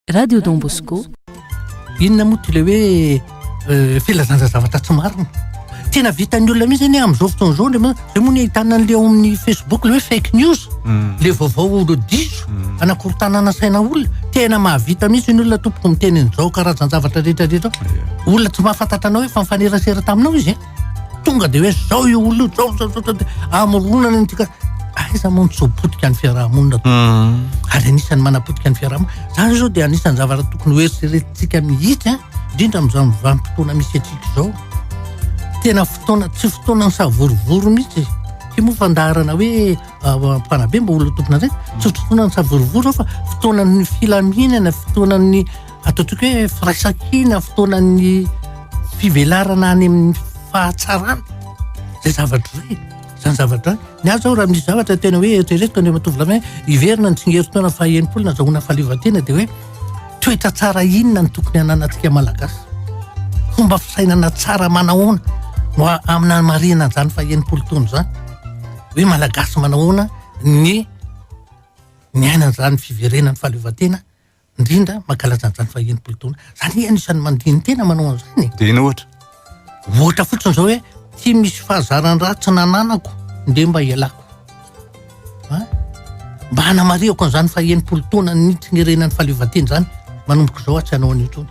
Radio Don Bosco. Inona moa ty le hoe euh, filazana zavatra tsy marina? Tena vitan'ny olona mihitsy anie amin'izao fotoana izao le zay moa ny ahitana an'le ao amin'ny Facebook le hoe fake news, mm. le vaovao le diso, mm. anakorontanana saina olona. Tena mahavita mihitsy ny olona tompoko miteny an'izao karazan-javatra rehetra rehetra. Olona tsy mahafantatra anao hoe fa mifanerasera taminao izy. Eh? Tonga dia hoe zao io olona io, zao zao zao, amoronana ny tika. Aiza moa no tsy ho potika ny fiarahamonina to? Hmm. Ary anisan'ny manapotika ny fiarahamonina. Zany zao dia anisan'ny zavatra tokony ho eritreretintsika mihitsy, an, indrindra amin'izany vanim-potoana misy antsika izao. Tena fotoana, tsy fotoanan'ny savorovoro mihitsy. Ty moa fandaharana hoe ah, mpanabe mba olona tompon'andraikitra. Tsy fotoanan'ny savorovoro fa fotoanan'ny filaminana, fotoanan'ny Ataontsika hoe firaisankina fotoanan'ny fivelarana any amin'ny fahatsarana. Zay zavatra zay. Zany zavatra zany. Ny ahy zao raha misy zavatra tena hoe eritreretiko Andriamatoa Volamena hiverina ny tsingerin-taona faha-enimpolo nazahoana fahaleovantena dia hoe toetra tsara inona no tokony hananantsika Malagasy? Fomba fisainana tsara manahoana no hanamarihana an'izany faha-enimpolo taona izany? Hoe Malagasy manahoana ny niaina an'izany fiverenan'ny fahaleovantena indrindra mankalaza an'izany faha 60 taona. Zany hoe anisan'ny mandini-tena manao an'izany e. Dia inona ohatra? Ohatra fotsiny izao hoe tsy misy fahazaran-dratsy nananako ndeha mba hialako. Ha? Mba hanamarihako an'izany faha 60 taona nitsingerenan'ny fahaleovantena izany, manomboka izao aho tsy hanao an'io intsony.